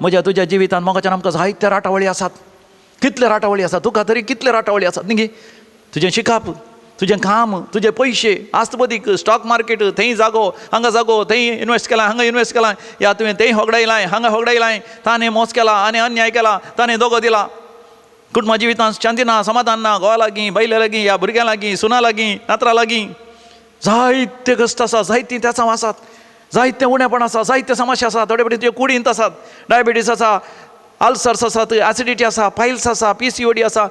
म्हज्या तुज्या जिवितांत मोगाच्यान आमकां जायते राटावळी आसात. कितले राटावळी आसात तुका तरी, कितले राटावळी आसात न्ही? तुजें शिकप, तुजें काम, तुजे पयशे, आस्तबदीक, स्टॉक मार्केट, थंय जागो हांगा जागो, थंय इनवेस्ट केला हांगा इनवेस्ट केला, या तुवें थंय होगडायलां हांगा होगडायलां, ताणें मोस केला आनी अन्याय केला, ताणें दोगो दिला. कुटुंबा जिवितांत शांती ना, समाधान ना, घोवा लागीं, बायले लागीं, ह्या भुरग्यां लागीं, सुना लागीं, नातरां लागीं जायते कश्ट आसा, जायतीं तेसांव आसात, जायते उणेपण आसा, जायते समस्या आसा. थोडे फावटी तुजे कुडींत आसात, डायबिटीस आसा, अल्सर्स आसात, एसिडिटी आसा, पायल्स आसा, PCOD आसा,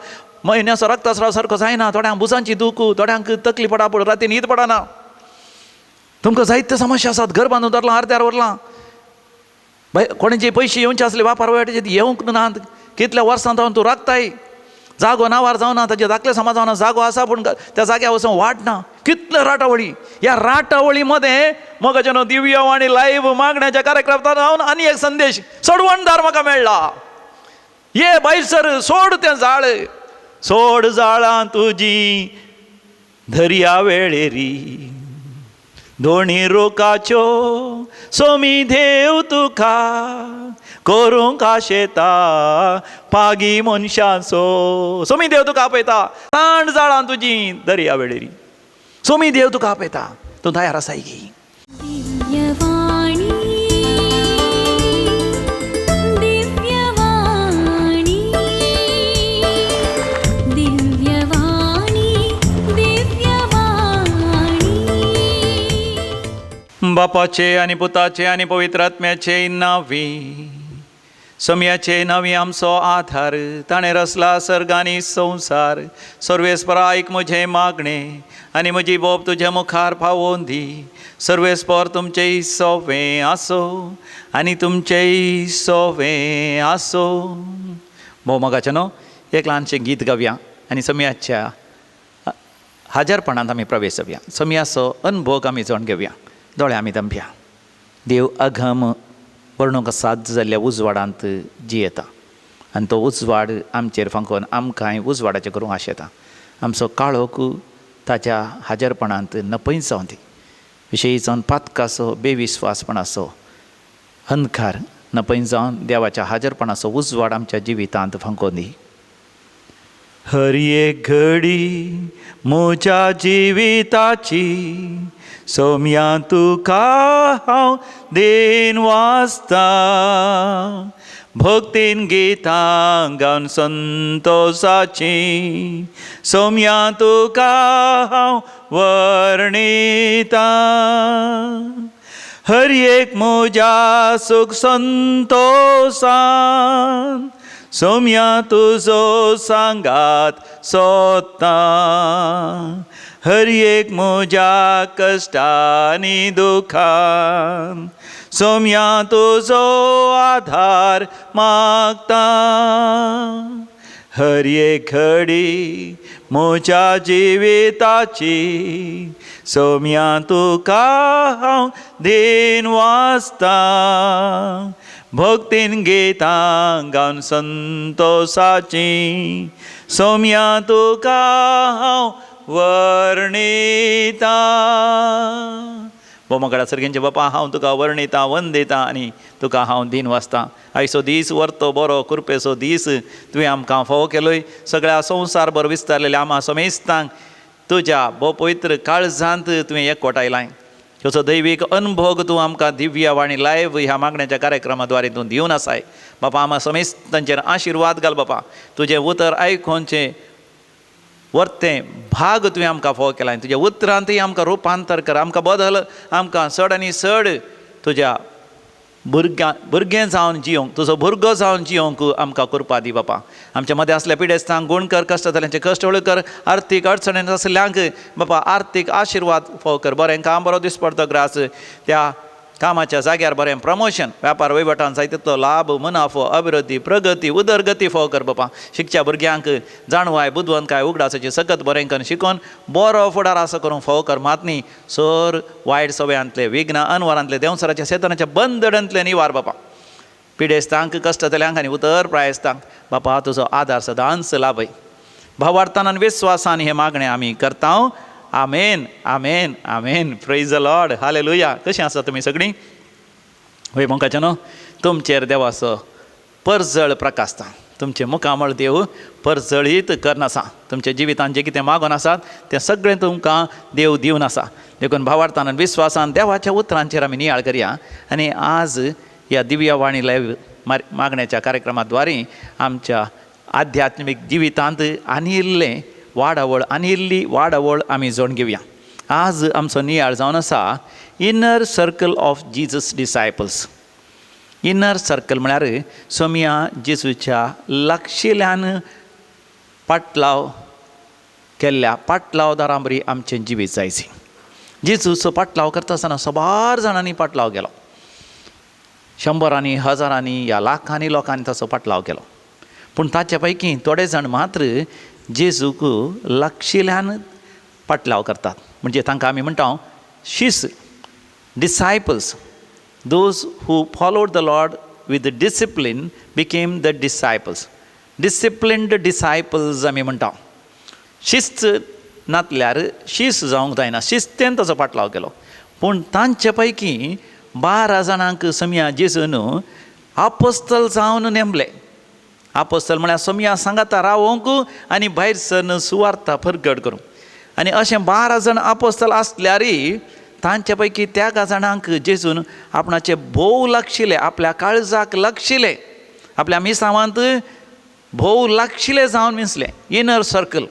म्हयन्याचो रक्तस्राव सारको जायना, थोड्यांक भुजांची दूख, थोड्यांक तकली पडापड, राती न्हीद पडना. तुमकां जायते समस्या आसात. घर बांदून धरलां, अर्द्यार उरलां, कोणाचे पयशे येवचे आसले वापर वयवाटीचे येवंक नात. कितल्या वर्सां जावन तूं राखताय, जागो नावार जावना, ताजे दाखले समाज जावना, जागो आसा पूण त्या जाग्यार वचून वाट ना. कितले राटावळी. ह्या राटावळी मदें मोगाच्यानो दिव्यवाणी लायव्ह मागण्याच्या कार्यक्रमांत जावन आनी एक संदेश सोडवणदार म्हाका मेळ्ळा. ये बायल सर, सोड तें जाळ, सोड जाळां तुजी दर्या वेळेरी, दोणी रोकाच्यो सोमी देव तुका करूंक आशेता पागी मनशाचो. सोमी देव तुका आपयता, ताण जाळां तुजी दर्या वेळेरी, सोमी देव तुका आपयता, तूं तयार आसाय की? बापाचे आनी पुताचे आनी पवित्र आत्म्याचे नांवी. समयाचे नांवी आमचो आधार, ताणें रचला सर्ग आनी संवसार. सर्वेस्परा आयक म्हजें मागणें आनी म्हजी बोब तुज्या मुखार पावोवन दी. सर्वेस्पर तुमचें सोवें आसो आनी तुमचें सोवें आसो. भोव मोगाचें न्हू, एक ल्हानशें गीत गावया आनी समयाच्या हाजरपणांत आमी प्रवेश जावया. समयाचो अनभोग आमी जाण घेवया. दोळे आमी दंपया. देव अघम वर्णूंक साध्य जाल्ल्या उजवाडांत जियेता आनी तो उजवाड आमचेर फांकोवन आमकांय उजवाडाचें करूंक आशेता. आमचो काळोख ताच्या हाजरपणांत नपयत जावन दी. विशयी जावन पातकाचो, बेविस्वासपणाचो अंधकार नपयत जावन देवाच्या हाजरपणाचो उजवाड आमच्या जिवितांत फांकोवन दी. हर एक घडी म्हज्या जिविताची सोम्या तुका हांव then वाचता, भक्तीन गितां गावन संतोसाची सोम्या तुका हांव वर्णिता. हर एक म्हज्या सूख संतोसान सोम्या तुजो सांगात सोदता, हर एक म्हज्या कश्टांनी दुखान सोम्या तुजो आधार मागता. हर एक घडी म्हज्या जिविताची सोम्या तुका हांव then वाचता, भक्तीन गितां गावन संतोसाची सोम्या तुका हांव वर्णिता. बोमगडा सर्गेंचे बापा, हांव तुका वर्णिता, वंदिता आनी तुका हांव दिन वाचता. आयचो दीस वर्तो बरो कृपेचो दीस तुवें आमकां फावो केलोय. सगळ्या संवसारभर विस्तारलेल्या आमा समेस्तांक तुज्या भोव पवित्र काळजांत तुवें एकवटायलाय. तसो दैवीक अनभोग तूं आमकां दिव्यवाणी लायव्ह ह्या मागण्याच्या कार्यक्रमा द्वारे तूं दिवन आसाय. बापा आमा समेस्तांचेर आशिर्वाद घाल. बापा तुजें उतर आयकोनचें वर्तें भाग तुवें आमकां फावो केलां. तुज्या उतरांतय आमकां रुपांतर कर, आमकां बदल, आमकां चड आनी चड तुज्या भुरगें जावन जियोंक, तुजो भुरगो जावन जियोंक आमकां कृपा दी. बापा आमच्या मदें आसल्या पिडेस्तांक गूण कर, कश्ट जाल्यांचे कश्ट हळू कर, आर्थीक अडचणेन आसल्यांक बापा आर्थीक आशिर्वाद फावो कर. बरें काम बरो दीस पडतो ग्रास, त्या कामाच्या जाग्यार बरें प्रमोशन, व्यापार वहिवटान जाय तितलो लाभ, मुनाफो, अभिवृद्धी, प्रगती, उदरगती फावो कर. बापा शिकच्या भुरग्यांक जाणवाय, बुदवंतकाय, उगडासाची सकत बरें करून शिकोवन बरो फुडार आसा करूंक फावो कर. मात न्ही सर वायट सवयांतले, विघ्न अनवरांतले, देंवसराच्या सेतनाच्या बंदडांतले निवार. बापा पिडेस्तांक, कश्ट जाल्यांक आनी उतर प्रायस्तांक बापा तुजो आदार सदांच लाभय. भावार्थान आनी विस्वासान हें मागणें आमी करता. आमेन, आमेन, आमेन. Praise the Lord, hallelujah. कशीं आसा तुमी सगळीं? वय मोगाच्या न्हू, तुमचेर देवाचो परजळ प्रकाशता, तुमचें मुखामळ देव परजळीत करन आसा, तुमच्या जिवितान जें कितें मागून आसात तें सगळें तुमकां देव दिवन आसा. देखून भावार्थान आनी विस्वासान देवाच्या उतरांचेर आमी नियाळ करया आनी आज ह्या दिव्यवाणी लायव्ह मागण्याच्या कार्यक्रमा द्वारे आमच्या आध्यात्मीक जिवितांत आनी इल्लें वाडावळ आनी इल्ली वाडावळ आमी जोड घेवया. आज आमचो नियाळ जावन आसा inner circle of Jesus disciples. Inner circle म्हळ्यार सोमया जेजूच्या लागशिल्ल्यान पाटलाव केल्ल्या पाटलावदारां बरी आमचें जिवीत जायचें. जेजूचो पाटलाव करता आसतना साबार जाणांनी पाटलाव केलो, शंबरांनी हजारांनी या लाखांनी लोकांनी ताचो पाटलाव केलो. पूण ताचे पैकी थोडे जाण मात्र जेजूक लागशिल्ल्यान पाटलाव करतात, म्हणजे तांकां आमी म्हणटा शीस, disciples. Those who followed the Lord with discipline became the disciples. Disciplined disciples आमी म्हणटा. शिस्त नातल्यार शीस जावंक जायना, शिस्तेन ताचो पाटलाव केलो. पूण तांचे पैकी 12 जाणांक समया जेजून आपोस्तल जावन नेमले. आपोस्तल म्हळ्यार समया सांगाता रावोंक आनी भायर सरन सुवार्ता परगट करूंक. आनी अशें 12 जाण आपोस्तल आसल्यारय तांचे पैकी त्या जाणांक जेजून आपणाचे भोव लागशिले, आपल्या काळजाक लागशिले, आपल्या मिसावांत भोव लागशिले जावन मिसले. इनर सर्कल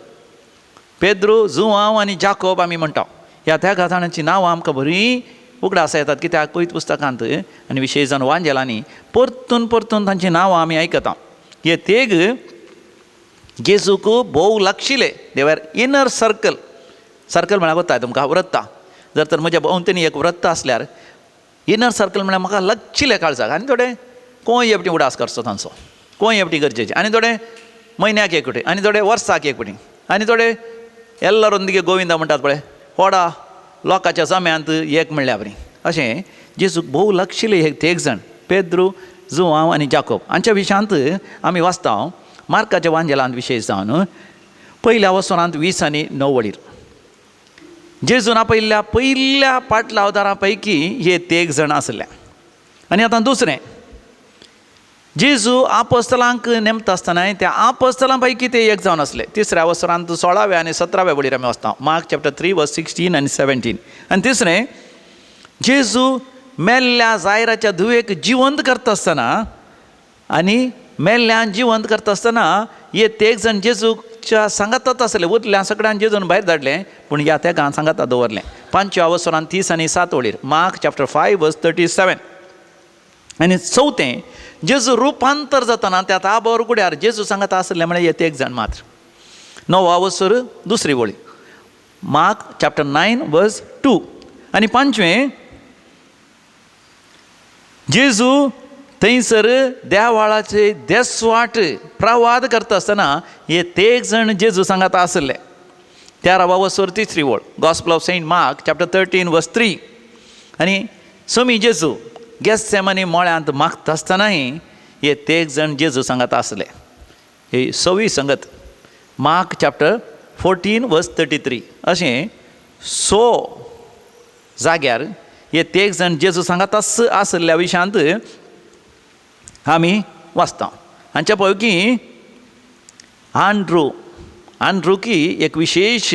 पेद्रू, जुआंव आनी जाकोब आमी म्हणटा. ह्या त्या जाणांची नांवां आमकां बरीं उगडास येतात, कित्याक पवित्र पुस्तकांत आनी विशेश जावन वांजेलांनी परतून परतून तांचीं नांवां आमी आयकता. हे तेग जेजूक भोव लागशिले, देवार इनर सर्कल. सर्कल म्हळ्यार कोत्ता तुमकां व्रत्ता, जर तर म्हज्या भोंवतणी एक व्रत्त आसल्यार इनर सर्कल म्हळ्यार म्हाका लागशिले काळजाक. आनी थोडे कोय एकटी उडास करचो तांचो, कोय एकटी गरजेचे, आनी थोडे म्हयन्याक एक फावटी, आनी थोडे वर्साक एक फावटी, आनी थोडे एल्लरोंदिगे गोविंदा म्हणटात पळय होडा लोकांच्या जम्यांत एक म्हणल्या बरी. अशें जेजूक भोव लागशिले हे तेग जाण पेद्रू, जुआंव आनी जाकोब. हांच्या विशयांत आमी वाचता मार्काच्या वांजेलांत विशेश जावन पयल्या वसरांत 20 आनी 9 वळीर जेजून आपयल्ल्या पयल्या पाटलावदारां पैकी हे तेग जाण आसले. आनी आतां दुसरें, जेजू आपोस्तलांक नेमता आसतना त्या आपोस्तलां पैकी ते एक जावन आसले. तिसऱ्या वसरांत 16व्या आनी 17व्या वळीर आमी वाचता, मार्क चॅप्टर 3 वर्स 16 आनी 17. आनी तिसरें, जेजू मेल्ल्या जायराच्या धुवेक जिवंत करता आसतना आनी मेल्ल्यान जिवंत करता आसतना हे तेग जाण जेजूच्या सांगाताच आसले. उरल्या सगळ्यान जेजून भायर धाडलें, पूण ह्या तेगान सांगाता दवरलें. 5व्या वसरांत 30 आनी 7 वळीर, मार्क चॅप्टर 5 वर्स 37. आनी चवथें, जेजू रुपांतर जातना त्या ताबोर गुड्यार जेजू सांगाता आसले म्हळ्यार हे तेग जाण मात्र. 9वा वसर दुसरी वळी, मार्क चॅप्टर 9 वर्स 2. आनी 5वें, जेजू थंयसर देवाळाचे देसवाट प्रवाद करता आसतना हे तेग जाण जेजू सांगाता आसले. 13वा वसर तिसरी वळ, gospel of Saint Mark chapter 13 verse 3. आनी समी जेजू गेस्सेमनी मळ्यांत मागता आसतनाय हे तेग जाण जेजू सांगाता आसले. ही सवी संगत, मार्क चॅप्टर 14 वर्स 33. अशें 6 जाग्यार हे तेग जाण जेजू सांगाता आसल्या विशयांत आमी वाचता. हांच्या पैकी आंड्रू, आंड्रूकी एक विशेश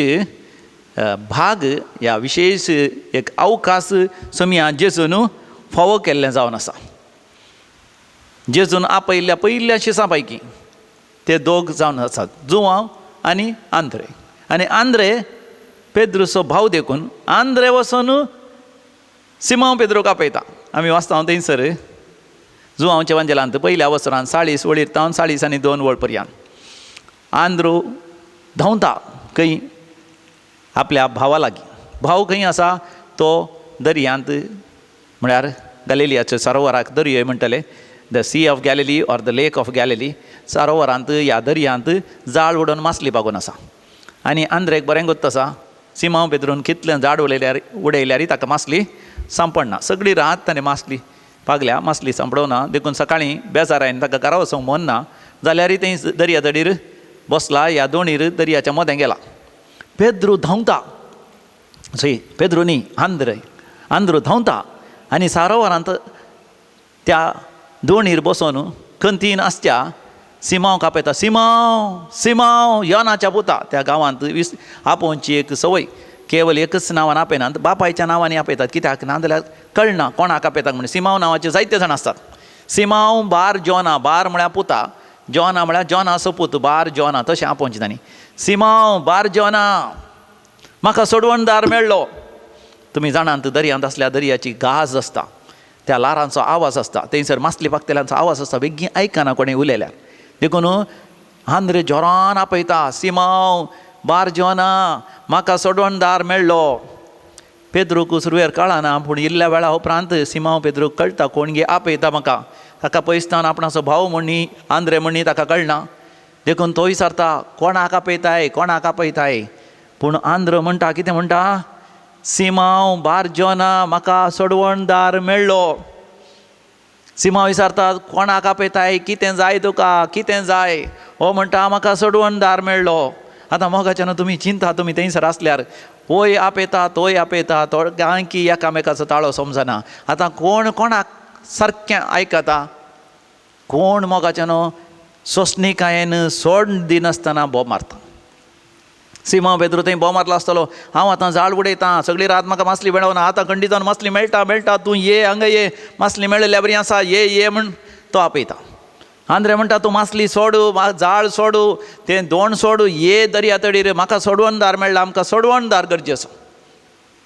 भाग या विशेश एक अवकाश समया जेजून फावो केल्लें जावन आसा. जेजून आपयल्ल्या पयल्या शिसां पैकी ते दोग जावन आसात, जुआंव आनी आंद्रे. आनी आंद्रे पेद्रूचो भाव देखून आंद्रे वचून सिमांव पेद्रूक आपयता. आमी वाचता थंयसर जुआंवच्या वांजेलांत पयल्या वसरान 40 वळीर तावन 40 आनी 2 वळ पर्यंत आंद्रू धांवता खंय आपल्या भावा लागीं. भाव खंय आसा तो दर्यांत, म्हळ्यार गॅलिलियाच्या सरोवराक दर्यो म्हणटले, the sea of Galilee or the lake of Galilee. सरोवरांत ह्या दर्यांत जाळ उडोवन मासली बागोवन आसा. आनी आंद्रेक बरें गोत्त आसा, सिमांव पेद्रून कितलें झाड उडयल्यार ताका मासली सांपडना. सगळी रात ताणें मासली पागल्या, मासली सांपडना. देखून सकाळीं बेजार आयन ताका घरा वचूंक मन ना जाल्यारय थंय दर्या तडीर बसला ह्या दोणीर दर्याच्या मदें गेला. पेद्रू धांवता, सय पेद्रू न्ही आंद्रे, आंद्रू धांवता आनी सरोवरांत त्या दोणीर बसोन खंतीन आसच्या सिमांव आपयता, सिमांव सिमांव योनाच्या पुता. त्या गांवांत आपोवची एक संवय, केवल एकच नांवान आपयनात, बापायच्या नांवांनी आपयतात. कित्याक ना जाल्यार कळना कोणाक आपयतात म्हणून. सिमांव नांवाचे जायते जाण आसतात. सिमांव बार जॉना, बार म्हळ्यार पुता, जॉना म्हळ्यार जॉनाचो पूत, बार जॉना तशें आपोवचें तांणी. सिमांव बार जॉना, म्हाका सोडवणदार मेळ्ळो. तुमी जाणात दर्यांत आसल्यार दर्याची गाज आसता, त्या ल्हारांचो आवाज आसता, थंयसर मासली पाकतेल्यांचो आवाज आसता, बेगीन आयकना कोणें उलयल्यार. देखून आंद्रे जोरान आपयता, सिमांव बार जॉना, म्हाका सोडवणदार मेळ्ळो. पेद्रूक सुरवेर कळना, पूण इल्ल्या वेळा उपरांत सिमांव पेद्रूक कळटा कोण गे आपयता म्हाका. ताका पयसतान आपणाचो भाव म्हणी आंद्रे म्हणी ताका कळना, देखून तो विचारता कोणाक आपयताय, कोणाक आपयताय. पूण आंद्र म्हणटा, कितें म्हणटा, सिमांव बार जॉना, म्हाका सोडवणदार मेळ्ळो. सिमांव विचारता कोणाक आपयताय, कितें जाय तुका, कितें जाय. हो म्हणटा म्हाका सोडवणदार मेळ्ळो. आतां मोगाच्यान तुमी चिंता, तुमी थंयसर आसल्यार होय आपयता तोय आपयता, दोगांकी एकामेकाचो ताळो समजना. आतां कोण कोणाक सारकें आयकता, कोण मोगाच्यान सोंसणीकायेन सोड दिनासतना बोब मारता. सिमांव पेद्रू थंय बोब मारलो आसतलो, हांव आतां जाळ उडयतां, सगळी रात म्हाका मासली मेळना, आतां खंडीतान मासली मेळटा मेळटा, तूं ये हांगा ये, मासली मेळिल्ल्या बरी आसा, ये ये म्हण तो आपयता. आंद्रे म्हणटा तूं मासली सोडू, जाळ सोडू, तें दोण सोडू, ये दर्या तडीर, म्हाका सोडवणदार मेळ्ळा, आमकां सोडवणदार गरजेचो.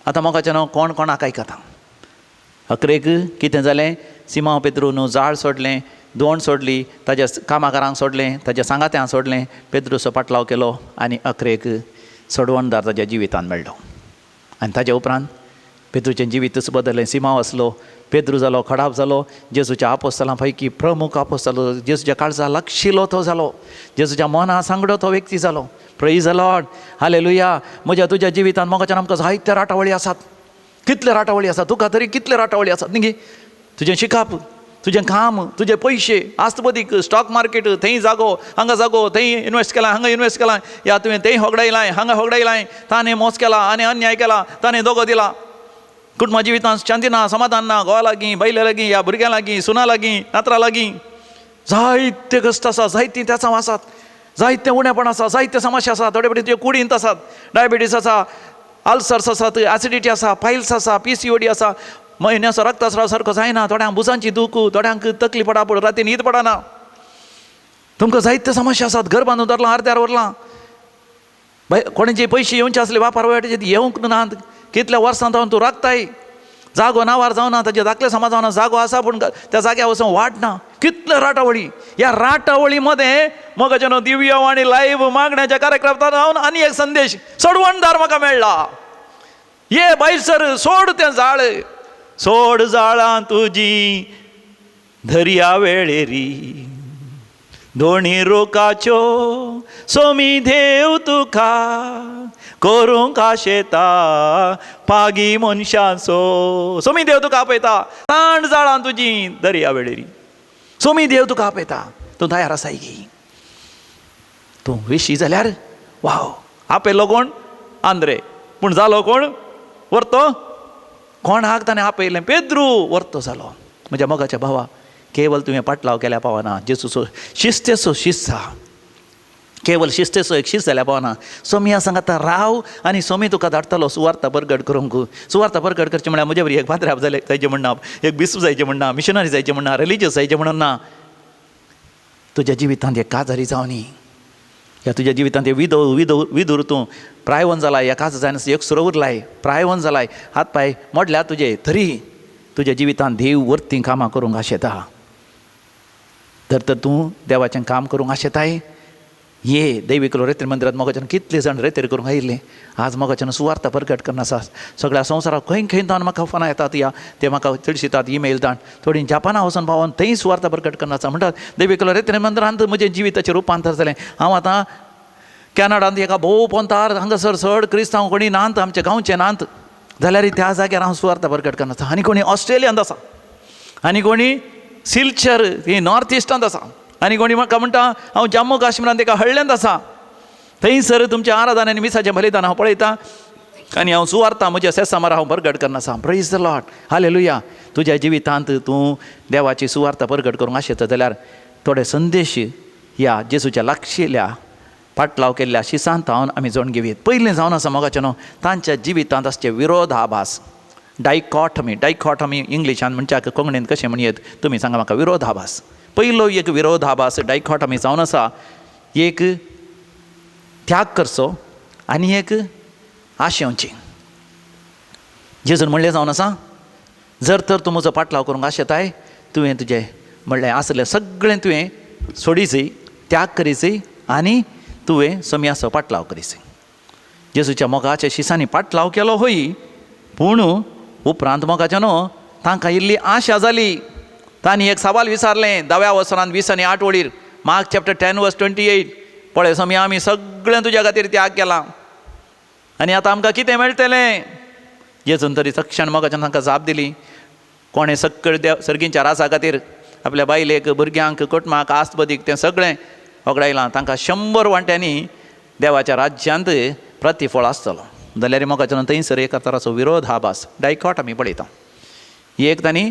आतां मोगाच्यान कोण कोणाक आयकता. अकरेक कितें जालें, सिमांव पेद्रून जाळ सोडलें, दोण सोडली, ताज्या कामाकारांक सोडलें, ताज्या सांगात्यांक सोडलें, पेद्रूचो पाटलाव केलो आनी अकरेक सोडवणदार ताज्या जिवितान मेळ्ळो. आनी ताज्या उपरांत पेद्रूचें जिवीतच बदललें. सिमांव आसलो, पेद्रू जालो, खडाप जालो, जेजूच्या आपोस्तलां पैकी प्रमुख आपोस्तल, जेजूच्या काळजा लागशिलो तो जालो, जेजूच्या मना सांगडो तो व्यक्ती जालो. Praise the Lord, hallelujah. म्हज्या तुज्या जिवितान मोगाच्यान आमकां जायते राटावळी आसात, कितले राटावळी आसात तुका तरी, कितले राटावळी आसात न्ही. तुजें शिकप, तुजें काम, तुजे पयशे, आस्तबदीक, स्टॉक मार्केट, थंय जागो हांगा जागो, थंय इनवेस्ट केला हांगा इनवेस्ट केला, या तुवें थंय होगडायलाय हांगा होगडायलाय, ताणें मोस केला आनी अन्याय केला, ताणें दोगो दिला. कुटुंबा जिवितांत शांती ना, समाधान ना, घोवा लागीं, बायले लागीं, ह्या भुरग्यां लागीं, सुना लागीं, नातरां लागीं जायते कश्ट आसा, जायतीं तेसांव आसात, जायते उणेपण आसा, जायते समस्या आसा. थोडे फावटी तुजे कुडींत आसात, डायबिटीस आसा, अल्सर्स आसात, एसिडिटी आसा, पायल्स आसा, PCOD आसा, म्हयन्याचो रक्तस्राव सारको जायना, थोड्यांक भुजांची दूख, थोड्यांक तकली पडापड, राती न्हीद पडना. तुमकां जायते समस्या आसात. घर बांदून धरलां, अर्द्यार उरलां, कोणाचे पयशे येवचे आसले वापर वायट येवंक नात, कितल्या वर्सां जावन तूं राखताय, जागो नावार जावना, ताजे दाखले समाज जावना, जागो आसा पूण त्या जाग्यार वचून वाट ना. कितले राटावळी. ह्या राटावळी मदें मोगाच्यान दिव्य आनी लायव्ह मागण्याच्या कार्यक्रमांत जावन आनी एक संदेश सोडवणदार म्हाका मेळ्ळा. ये बायल सर, सोड तें जाळ, सोड जाळां तुजी दर्या वेळेरी, दोणी रोकाच्यो सोमी देव तुका करूंक आशेता पागी मनशाचो. सोमी देव तुका आपयता, ताण जाळां तुजी दर्या वेळेरी, सोमी देव तुका आपयता. तूं तयार आसाय की? तूं विशी जाल्यार वाव. आपयलो कोण? आंद्रे. पूण जालो कोण? व्हरतो कोणाक ताणें आपयलें? पेद्रू व्हरतो जालो. म्हज्या मोगाच्या भावा, केवल तुवें पाटलाव केल्या पावना, जेजूचो शिस्तेचो शिस्त आहा, केवल शिस्तेचो एक शिस्त जाल्यार पावना. सोमिया सांगता राव आनी सोमी तुका धाडटलो सुवार्ता परगट करूंक. सुवार्ता परगट करचें म्हळ्यार म्हजे बरी एक पाद्र्याब जाले जायचें म्हणना, एक बिस्प जायचें म्हणना, मिशनरी जायचें म्हणना, रिलीजियस जायचें म्हणून ना. तुज्या जिवितांत एक काजारी जावनी, ह्या तुज्या जिवितांत एक विदो विदो विदूर तूं प्रायवन जालाय, एकाच जायनासतना एक सुरो उरलाय, प्रायवन जालाय, हात पांय मोडल्या तुजे, तरी तुज्या जिवितांत देव वरतीं कामां करूंक आशेता. तर तर तूं देवाचें काम करूंक आशेताय. ये दैवीक रेतीर मंदिरांत मोगाच्यान कितले जाण रेतीर करूंक आयिल्ले, आज मोगाच्यान सुवार्ता परगट करून आसा. सगळ्या संवसाराक खंय खंय तावन म्हाका फोनां येतात, या ते म्हाका चडशितात ईमेल ताण, थोडीं जापाना वचून पावोन थंय सुवार्ता परगट करून आसा. म्हणटात दैवीक रेतीर मंदिरांत म्हजें जिविताचें रुपांतर जालें. हांव आतां कॅनडांत एका भोव पोंतार हांगासर चड क्रिस्तांव कोणी नात, आमचे गांवचे नात, जाल्यार त्या जाग्यार हांव सुवार्ता परगट करून आसा. आनी कोणी ऑस्ट्रेलियांत आसा, आनी कोणी सिलचर ही नॉर्थ इस्टांत आसा, आनी कोणी म्हाका म्हणटा हांव जम्मू काश्मीरांत एका हळ्ळ्यांत आसा. थंयसर तुमच्या आराधन आनी मिसाचें बलिदान हांव पळयतां आनी हांव सुवार्ता म्हज्या सेसामार हांव परगट करून आसा. Praise the Lord, hallelujah. तुज्या जिवितांत तूं देवाची सुवार्ता परगट करूंक आशेता जाल्यार थोडे संदेश ह्या जेजूच्या लागशिल्ल्या पाटलाव केल्ल्या शिसांत हांव आमी जाणून घेवया. पयलें जावन आसा मोगाचें न्हू तांच्या जिवितांत आसचे विरोधाभास, डायकॉटमी. डायकॉटमी इंग्लिशान म्हणच्याक कोंकणींत कशें म्हणयेत तुमी सांगा म्हाका. विरोधाभास, पयलो एक विरोधाभास डायकॉटमी जावन आसा, एक त्याग करचो आनी एक आशेवची. जेजून म्हणलें जावन आसा, जर तर तूं म्हजो पाटलाव करूंक आशेताय, तुवें तुजें म्हणलें आसलें सगळें तुवें सोडीचय, त्याग करीचय आनी तुवें सोम्याचो पाटलाव करीचय. जेजूच्या मोगाच्या शिसांनी पाटलाव केलो होय, पूण उपरांत मोगाच्या न्हू तांकां इल्ली आशा जाली. तांणी एक सवाल विचारलें 10व्या वसरांत 20 आनी 8 वळीर, मार्क चॅप्टर 10 वर्स 28, पळय सोम्या आमी सगळें तुज्या खातीर त्याग केला आनी आतां आमकां कितें मेळटलें? जेजून तरी तक्षण मोगाच्यान तांकां जाप दिली, कोणें सगळें देव सर्गींच्या रासा खातीर आपल्या बायलेक, भुरग्यांक, कुटुंबाक, आस्तबदीक तें सगळें होगडायलां, तांकां 100 वांट्यांनी देवाच्या राज्यांत प्रतिफळ आसतलो. जाल्यार मोगाच्यान थंयसर एका तराचो विरोधाभास, डायकॉट आमी पळयता. एक तांणी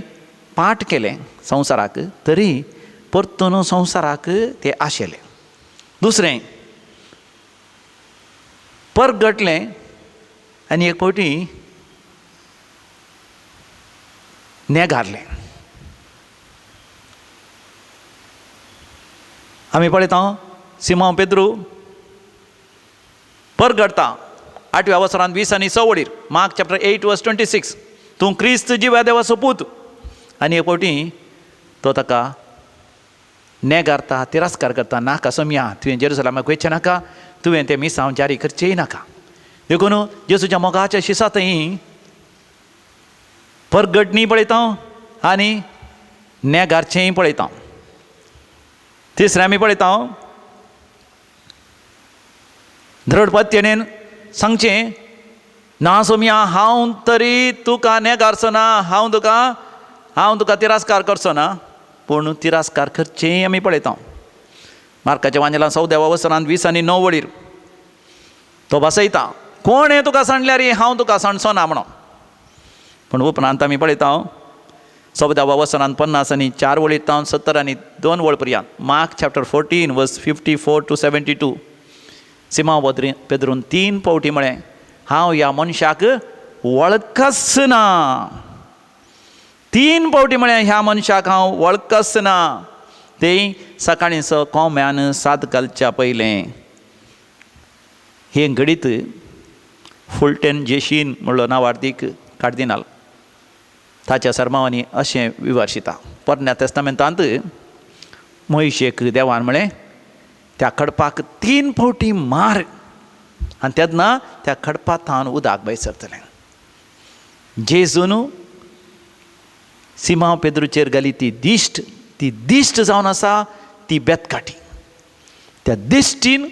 पाठ केलें संवसाराक, तरी परतून संवसाराक ते आशेले. दुसरें परगटलें आनी एक फावटी नेगारलें. आमी पळयता सिमांव पेद्रू परगटता 8व्या वसरांत 20 आनी 6 वळीर, मार्क चॅप्टर 8 वर्स 26, तूं क्रिस्त जिव्या देवाचो पूत. आनी एक फावटी तो ताका नेगारता, तिरस्कार करता, नाका सोम्या, तुवें जेरुसलेमाक वयचें नाका, तुवें तें मिसांव जारी करचेंय नाका. देखून जेजूच्या मोगाच्या शिसा थंय परगटणी पळयता आनी नेगारचेंय पळयता. तिसरें आमी पळयता द्रढपत्येन सांगचें, ना सोम्या हांव तरी तुका नेगारचो ना, हांव तुका तिरस्कार करचो ना. पूण तिरस्कार करचें आमी पळयता. मार्काच्या वांजेलान 14व्या वसरांत 20 आनी 9 वळीर तो भासयता, कोणें तुका सांडल्यार हांव तुका सांडचो ना म्हणून. पूण उपरांत आमी पळयता 14व्या वसरांत 50 आनी 4 वळीर तावन 70 आनी 2 वळ पर्यंत, मार्क चॅप्टर 14 वर्स 54 टू 72, सिमांव पेद्रून 3 फावटी म्हळें, हांव ह्या मनशाक वळखच ना. 3 फावटी म्हळें ह्या मनशाक हांव वळखच ना. ते सकाळीं स कोम्यान साद घालच्या पयलें हें घडीत फुलटेन जेशीन म्हणलो नावार्दीक कार्दिनाल ताच्या सर्मावांनी अशें विवर्शिता. पोरण्या तेस्तामेंतांत मोयशेक देवान म्हळें त्या खडपाक 3 फावटी मार आनी तेन्ना त्या खडपांत उदक भायर सरतलें. जेजून सिमांव पेद्रूचेर घाली ती दिश्ट, ती दिश्ट जावन आसा ती बेतकाठी. त्या दिश्टीन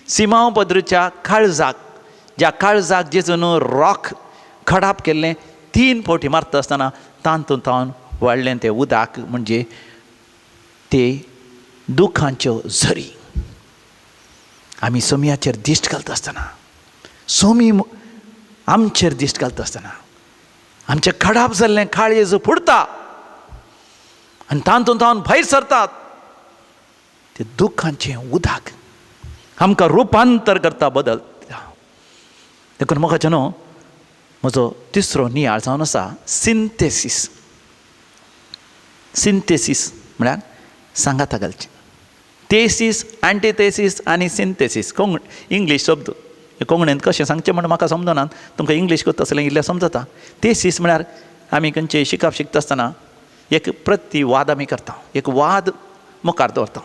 सिमांव पेद्रूच्या काळजाक, ज्या काळजाक जेजून रॉक खडाप केल्लें, 3 फावटी मारता आसतना तातूंत तावन वाडलें तें उदक, म्हणजे ते दुखांच्यो झरी. आमी सोम्याचेर दिश्ट घालता आसतना, सोमी आमचेर दिश्ट घालता आसतना आमचें खडाप जाल्लें काळीज फुडता आनी तातूंत तावन भायर सरतात ते दुखांचें उदक आमकां रुपांतर करता, बदलता. देखून म्हाका न्हू म्हजो तिसरो नियाळ जावन आसा सिंथेसीस. सिंथेसीस म्हळ्यार सांगाता घालचें. थेसीस, अँटीथेसीस आनी सिंथेसीस कोंकणी इंग्लीश शब्द कोंकणींत कशें सांगचें म्हण म्हाका समजना, तुमकां इंग्लीश करता आसलें इल्लें समजता. थेसीस म्हळ्यार आमी खंयचें शिकप शिकता आसतना एक प्रतिवाद आमी करता, एक वाद मुखार दवरता.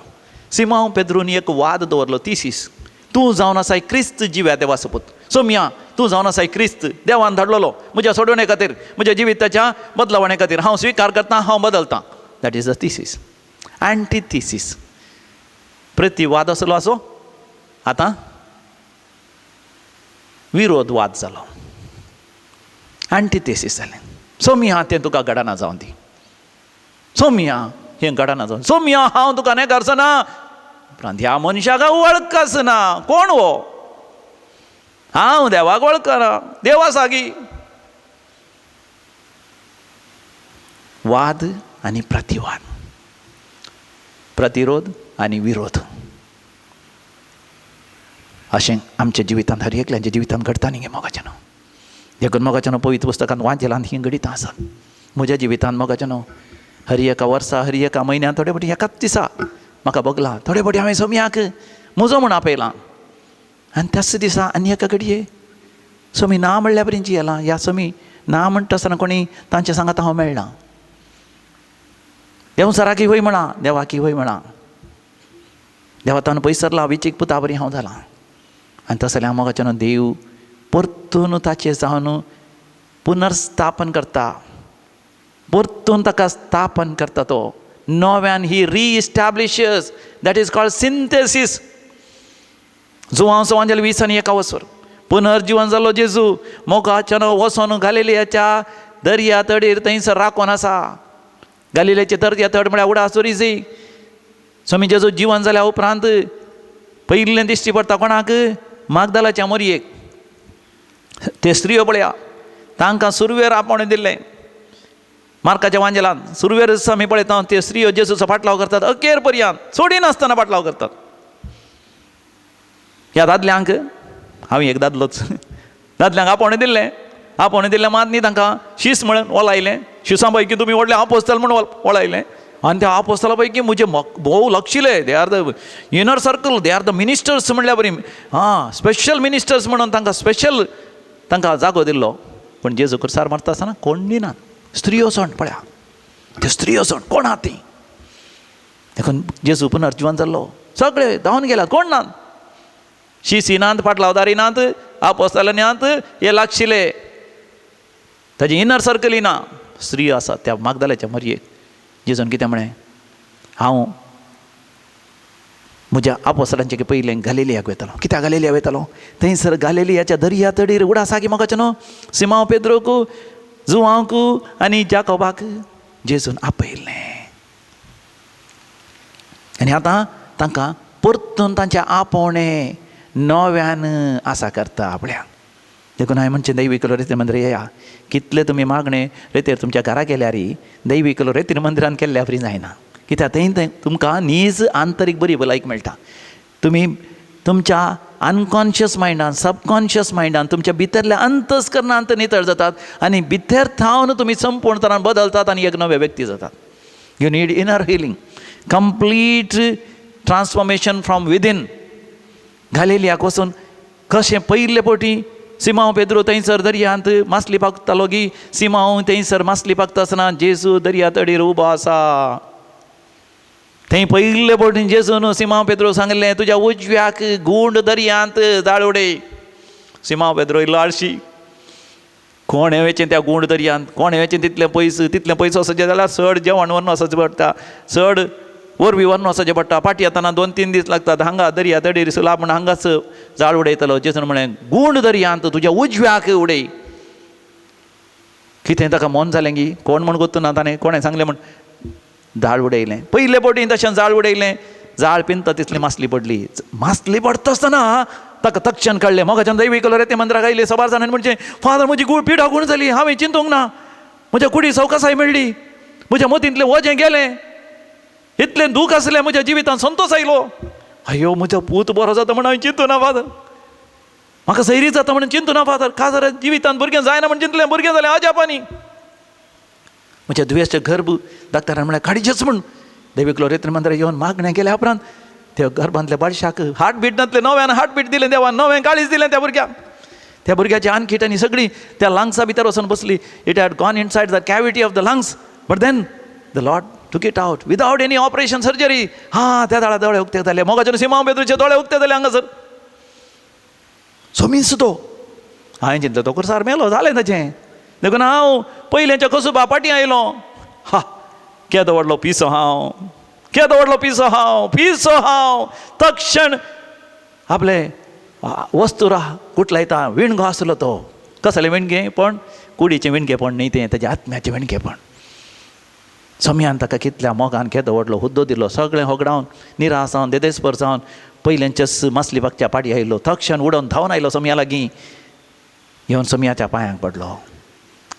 सिमांव पेद्रून एक वाद दवरलो, थिसीस, तूं जावन आसाय क्रिस्त जिव्या देवाचो पूत. सोम्या तूं जावन आसाय क्रिस्त, देवान धाडलेलो म्हज्या सोडवणे खातीर, म्हज्या जिविताच्या बदलावणे खातीर. हांव स्विकार करता, हांव बदलता. That is a thesis. Antithesis प्रतिवाद आसलो असो, आतां विरोधवाद जालो, अँटीथेसीस जालें. सोम्या तें तुका घडना जावन दी, सोम्या हें घडना जावन, सोम्या हांव तुका नेगारचो ना. उपरांत ह्या मनशाक वळखच ना, कोण हो, हांव देवाक वळखना, देवा सागी. वाद आनी प्रतिवाद. प्रतिरोध आनी विरोध. अशें आमच्या जिवितांत हर एकल्याच्या जिवितांत घडटा न्ही गे मोगाच्यानो. देखून मोगाच्यानो पवित्र पुस्तकांत वाचेलांत हीं घडितां आसात. म्हज्या जिवितांत मोगाच्यानो हर एका वर्सा हर एका म्हयन्यान थोडे फावटी एकाच दिसा म्हाका भोगलां, थोडे फावटी हांवें सोमयाक म्हजो म्हूण आपयलां आनी त्याच दिसा आनी एका घडये सोमी ना म्हणल्या बरीं जियेलां. ह्या सोमी ना म्हणटा आसतना कोणी तांचे सांगात हांव मेळना. देंवचाराकी वय म्हणां, देवाकी वय म्हणां, देवा ताणें पयसरला विचीक पुता बरी हांव जालां. आनी तसो जाल्यार मोगाच्यानो देव परतून ताचें जावन पुनर्स्थापन करता, परतून ताका स्थापन करता. तो नव्यान he reestablishes, that is called synthesis. Joao सवांजेल 20 आनी 1 वसर पुनर्जिवन जालो जेजू मोगाच्यानो वचोन गालिलियाच्या दर्या तडीर थंयसर राखोन आसा. गालिलियाचे दर्या तड म्हळ्यार उडा सुरीजी. स्वामी जेजू जिवन जाल्या उपरांत पयिल्लें दिश्टी पडटा कोणाक? मागदालाच्या मोरयेक. ते स्त्रियो पळया, तांकां सुरवेर आपोवणें दिल्लें. मार्काच्या वांजेलान सुरवेर आमी पळयता ते स्त्रियो जेजूचो फाटलाव करतात अखेर पर्यंत सोडिनासतना फाटलाव करतात. ह्या दादल्यांक, हांव एक दादलोच, दादल्यांक आपोवणें दिल्लें. आपोवणें दिल्लें मात न्ही तांकां शीस म्हणून वळायलें. शिसां पैकी तुमी व्हडलें आपोस्तल म्हूण वळायलें. आनी त्या आपोस्तला पैकी म्हजे भोव लक्षिले, they are the inner circle, they are the ministers म्हणल्या बरी, आं स्पेशल मिनिस्टर्स म्हणून तांकां स्पेशल तांकां जागो दिल्लो. पूण जेजू खुर्सार मरता आसतना कोण दिनात. स्त्रियो सोण पळया, त्यो स्त्रियो सोण कोण आहा ती. देखून जेजू पुनर्जिवन जाल्लो, सगळे धांवन गेल्यात, कोण नात. शिसी नात, पाटलावदारी नात, आपोस्तलां नात, हे लागशिले ताजी इनर सर्कली ना. स्त्री आसा त्या मागदाल्याच्या मरयेक. जेजून कितें म्हळें? हांव म्हज्या आपोस्तलांचे पयलें गालिलियाक वयतालो. कित्याक गालिलिया वयतालो? थंयसर गालिलियाच्या दर्या तडीर उडासा की म्हाका न्हू सिमांव पेद्रोक, जुवांक आनी जाकोबाक जेजून आपयल्लें. आनी आतां तांकां परतून तांचें आपोवणें नव्यान आसा करता आपल्या. देखून हांवें म्हणचें दैवीक रेतीर मंदिर येया. कितले तुमी मागणें रेतीर तुमच्या घरा केल्यार दैवीक रेतीर मंदिरान केल्ल्या बरी जायना. कित्याक थंय थंय तुमकां नीज आंतरीक बरी भलायकी मेळटा. तुमी तुमच्या अनकॉन्शियस मायंडान, सबकॉन्शियस मायंडान, तुमच्या भितरल्या अंतस्करणांत नितळ जातात आनी भितर थावन तुमी संपूर्ण तरान बदलतात आनी एक नवे व्यक्ती जातात. You need inner healing, complete transformation from within. गालिलियाक वचून कशें पयले फावटी सिमांव पेद्रो थंयसर दर्यांत मासली पागतालो गी, सिमांव थंयसर मासली पागता आसतना जेजू दर्या तडीर उबो आसा. थंय पयले फावटी जेजून सिमांव पेद्रो सांगलें, तुज्या उजव्याक गूंड दर्यांत जाळ उडय. सिमांव पेद्रो इल्लो आळशी, कोणें वचें त्या गूंड दर्यांत, कोणें वचें तितलें पयस, तितलें पयस वचचें जाल्यार चड जेवण व्हरून वचचें पडटा, चड वरवीं व्हरून वचचें पडटा, फाटीं येतना 2-3 दीस लागतात. हांगा दर्या तडीर सुला म्हण हांगाच जाळ उडयतलो. जेजून म्हळें गूंड दर्यांत तुज्या उजव्याक उडय. कितें ताका मन जालें गी, कोण म्हण गोत्तू ना, ताणें कोणें सांगलें म्हण जाळ उडयलें. पयले फावटी तशें जाळ उडयलें, जाळ पिंता तितली मासली पडली. मासली पडटा आसतना ताका तक्षण कळ्ळें. मोगाच्यान दैवीक रेते मंदिराक आयले सबार जाणांनी म्हणचें, फादर म्हजी गूळ पिडा गूण जाली, हांवें चिंतूंक ना, म्हज्या कुडी सवकासाय मेळ्ळी, म्हज्या मतींतलें वजें गेलें, इतलें दूख आसलें म्हज्या जिवितांत संतोश आयलो. अयो म्हजो पूत बरो जाता म्हण हांवें चिंतू ना फादर, म्हाका सैरी जाता म्हणून चिंतू ना फादर, खास जिवितांत भुरगें जायना म्हण चिंतलें, भुरगें जालें अजापांनी. म्हज्या दुयेंसचें गर्भ डाक्टरान म्हळ्यार काडचेंच म्हूण. दैवीक रेत्र मंदिराक येवन मागणें केल्या उपरांत त्या गर्भांतल्या बाळशाक हार्टबीट नातलें, नव्यान हार्टबीट दिलें देवान, नवें काळीज दिलें त्या भुरग्याक. त्या भुरग्याची आनखीट आनी सगळी त्या लंग्सा भितर वचून बसली. It had gone inside the cavity of the lungs, but then the Lord took it out without any operation surgery. हां, त्या दोळे दोळे उक्ते जाले. मोगाचे सिमांव पेद्रूचे दोळे उक्ते जाले हांगासर. सोमीस तो हांवें चिंतलें तो खुर्सार मेलो, जालें ताचें. देखून हांव पयलेंच्या कसुबा फाटीं आयलो. हा, केदो व्हडलो पिसो हांव, केदो व्हडलो पिसो हांव, पिसो हांव. तक्षण आपले वस्तुरा कुटलायता विणगो आसलो तो. कसलें विणगेपण? कुडीचें विणगेपण न्ही तें, ताज्या आत्म्याचें विणगेपण. सोम्यान ताका कितल्या मोगान केदो व्हडलो हुद्दो दिलो, सगळें होगडावन निराश जावन देदेस्पर जावन पयल्यांच्याच मासली बागच्या पाटी आयलो. तक्षण उडोवन धांवन आयलो सोमया लागीं, येवन सोमयाच्या पांयांक पडलो.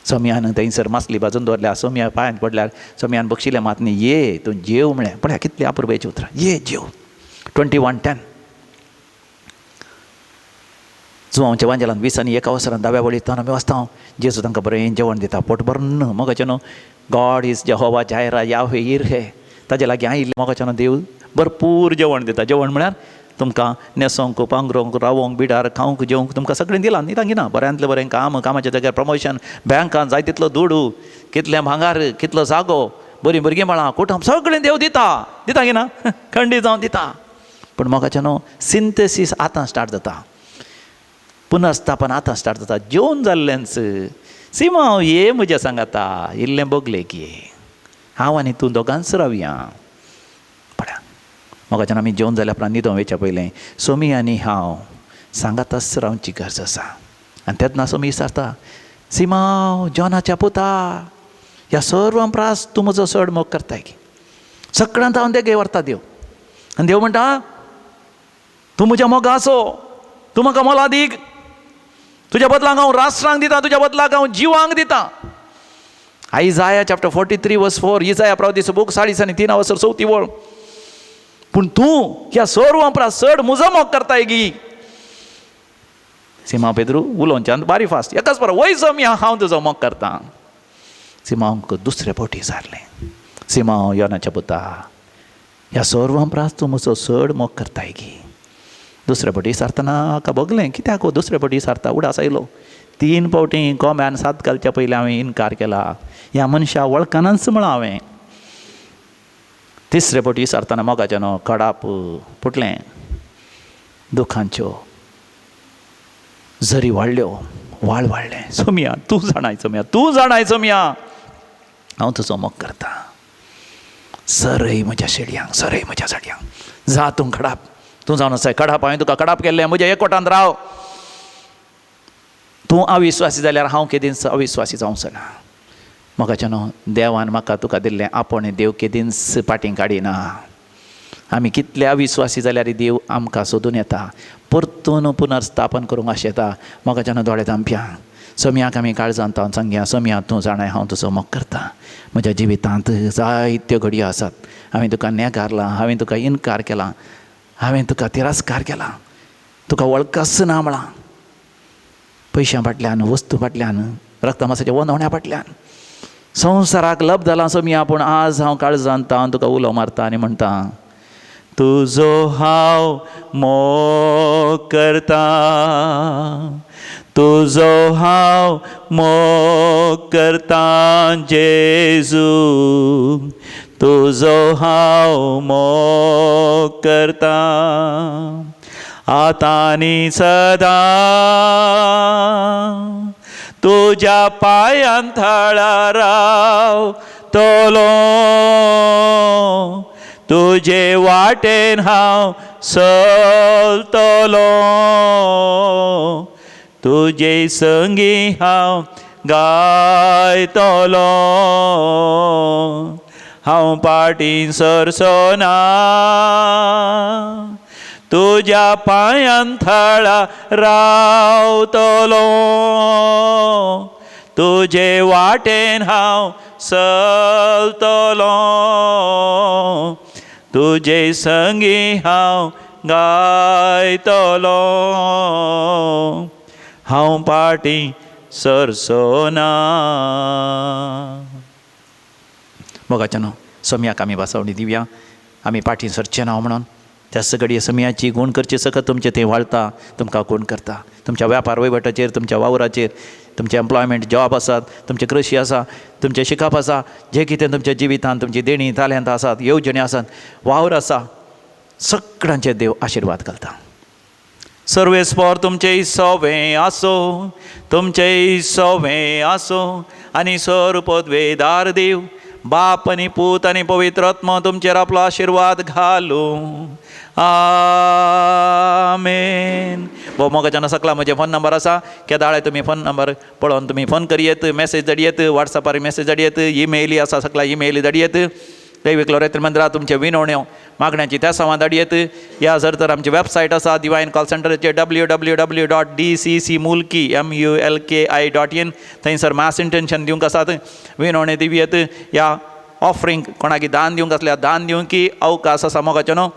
सोमयान थंयसर मासली भाजून दवरल्या, सोमया पांयांत पडल्यार सोमयान बक्षिलें मात न्ही, ये तूं जेव म्हळें. पळया कितली अपुरबायेची उतरां, ये जेव. 21:10 जुवांच्या वांजेलान 20 आनी 1 वसरान 10व्या वळींत आमी वाचता, जेजू तांकां बरें जेवण दिता पोट भरून. मोगाचें न्हू, गॉड is Jehovah जायरा यावे इरहे, ताजे लागीं आयिल्लें मोगाचें न्हू देव भरपूर जेवण दिता. जेवण म्हळ्यार तुमकां न्हेसोंक, पांगरोंक, रावोंक, बिडार, खावंक, जेवंक तुमकां सगळें दिलां न्ही तांगी ना. बऱ्यांतलें बरें काम, कामाच्या जाग्यार प्रमोशन, बँकान जाय तितलो दुडू, कितलें भांगार, कितलो जागो, बरीं भुरगीं बाळां, कुटुंब, सगळें देव दिता. दिता की ना? खंडीत जावन दिता. पूण मोगाचें न्हू, सिंथेसीस आतां स्टार्ट जाता, पुनर्स्थापन आतां स्टार्ट जाता. जेवन जाल्लेंच सिमांव ये म्हज्या सांगाता, इल्लें बोगले की हांव आनी तूं दोगांच रावया. पळया मोगाच्यान आमी जेवन जाल्या उपरांत न्हिदोंक वयच्या पयलें सोमी आनी हांव सांगाताच रावची गरज आसा. आनी तेन्ना सोमी विचारता, सिमांव जॉनाच्या पुता, ह्या सर्व प्रास तूं म्हजो चड मोग करताय की? सगळ्यांत हांव देगे व्हरता देव. आनी देव म्हणटा, तूं म्हज्या मोगाचो, तूं म्हाका मोलादीक, तुज्या बदलाक हांव राष्ट्रांक दिता, तुज्या बदलाक हांव जिवांक दिता. आयजाया चॅप्टर 43 verse 4, इजाया प्रवादीचो बूक 40 आनी 3 वसर 4थी वळ. पूण तूं ह्या सर्व प्रास चड म्हजो मोग करताय गी? सिमांव पेद्रू उलोवच्यान बारी फास्ट, एकाच बरो, वय सोमया हांव तुजो मोग करता. सिमांवक दुसरे फावटी विचारलें, सिमांव योनाच्या पुता, ह्या सर्व प्रास तूं म्हजो चड मोग करताय गी? दुसरे फावटी विचारतना म्हाका भोगलें, कित्याक हो दुसरे फावटी विचारता? उडास आयलो, 3 फावटी कोंब्यान सात घालच्या पयलीं हांवें इनकार केला, ह्या मनशा वळखनाच म्हळां हांवें. तिसरे फावटी विचारतना मोगाचें न्हू कडाप फुटलें, दुखांच्यो जरी वाडल्यो, वाळ वाडलें. सोमया तूं जाणाय, सोमया तूं जाणाय, सोमया हांव तुजो मोग करता. सरय म्हज्या शेडयांक, सरय म्हज्या साडयांक, जा तूं कडाप, तूं जावन आसाय कडाप, हांवें तुका कडाप केल्लें, म्हज्या एकवटान राव. तूं अविस्वासी जाल्यार हांव केदींच अविस्वासी जावचो ना. मोगाचें न्हू, देवान म्हाका तुका दिल्लें आपोवणें देव केदींच फाटीं काडिना. आमी कितले अविस्वासी जाल्यार देव आमकां सोदून येता, परतून पुनर्स्थापन करूंक आशेता. मोगाचें न्हू, दोळे धांपया, सोमयाक आमी काळजांत तावन सांगया, सोमया तूं जाणाय हांव तुजो मोग करता. म्हज्या जिवितांत जायत्यो घडयो आसात, हांवें तुका नेगारलां, हांवें तुका इनकार केला, हांवें तुका तिरस्कार केला, तुका वळखच ना म्हळां. पयशां फाटल्यान, वस्तू फाटल्यान, रक्तमासाच्या वनवण्या फाटल्यान संवसाराक लब जालां सोमया. पूण आज हांव काळजांत तावन तुका उलो मारता आनी म्हणटा, तुजो हांव मोग करता, तुजो हांव मोग करता जेजू, तुजो हांव मोग करता आतां आनी सदां, तुज्या पांयां थळार रावतलो, तुजे वाटेन हांव चलतलो, तुजे संगी हांव गायतलो, हांव पाटीं सरचो ना, तुज्या पांयां थळा रावतलो, तुजे वाटेन हांव चलतलो, तुजे संगी हांव गायतलो, हांव पाटीं सरचो ना. मोगाच्या न्हू, सोमयाक आमी भासावणी दिवया, आमी पाटीं सरचे ना म्हणून. त्या घडये सोमयाची गूण करची सकत तुमचें थंय वाळता, तुमकां गूण करता. तुमच्या व्यापार वहिवटाचेर, तुमच्या वावराचेर, तुमचें एम्प्लॉयमेंट जॉब आसात, तुमचें कृशी आसा, तुमचें शिकप आसा, जें कितें तुमच्या जिवितांत तुमची देणी तालेंत आसात, येवजण्यो आसात, वावर आसा, सगळ्यांचे देव आशिर्वाद घालता. सर्वेस्पर तुमचें सोवें आसो, तुमचें सोवें आसो, आनी सर पदवेदार देव बाप आनी पूत आनी पवित्र आत्मा तुमचेर आपलो आशिर्वाद घालूं. आमेन. भोव मोगाच्यान सकला म्हजें फोन नंबर आसा, केदाळे तुमी फोन नंबर पळोवन तुमी फोन करयेत, मॅसेज धाडयेत, वॉट्सॅपार मॅसेज धाडयेत, इमेली आसा सकला इमेली धाडयेत. दैवीक लोरेत्र मंदिरा तुमचे विनवण्यो मागण्याची त्या संवाद येत या जर तर आमची वेबसायट आसा डिवायन कॉल सेंटराचेर www.dccmulki mulki.in. थंयसर मास इंटेन्शन दिवंक आसात, विनवणे दिवयेत या ऑफरिंग कोणाकी दान दिवंक आसल्यार दान दिवंक अवकाश आसा. मोगाचें न्हू,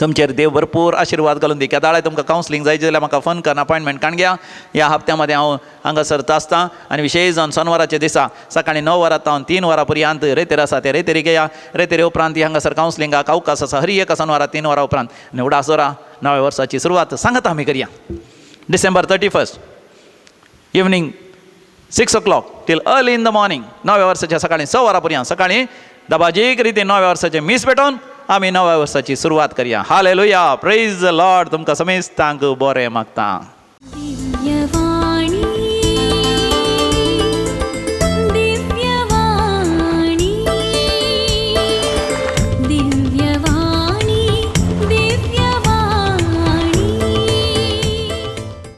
तुमचेर देव भरपूर आशिर्वाद घालून दी. केदाळाय तुमकां कावन्सिलींग जाय जाल्यार म्हाका फोन कर, अपॉयंटमेंट काडून घ्या. ह्या हप्त्या मदें हांव हांगासर आसता आनी विशेश जावन सोनवाराच्या दिसा सकाळीं 9 वरां तावन 3 वरां पर्यंत रेतेर आसा ते रेतेरी घेया. रेतेरे उपरांत हांगासर कावन्सिलिंगाक अवकाश आसा, हर एका सोनवारा 3 वरां उपरांत. आनी उडास दवरा, नव्या वर्साची सुरवात सांगता आमी करया December 31st evening 6 o'clock till early in the morning. नव्या वर्साच्या सकाळीं 6 वरां पर्यंत सकाळीं दबाजीक रितीन नव्या वर्साचें मीस पेटोवन आमी नव्या वर्साची सुरवात करया. हालेलुया, प्रेज the Lord. तुमकां समेस्तांक बरें मागता.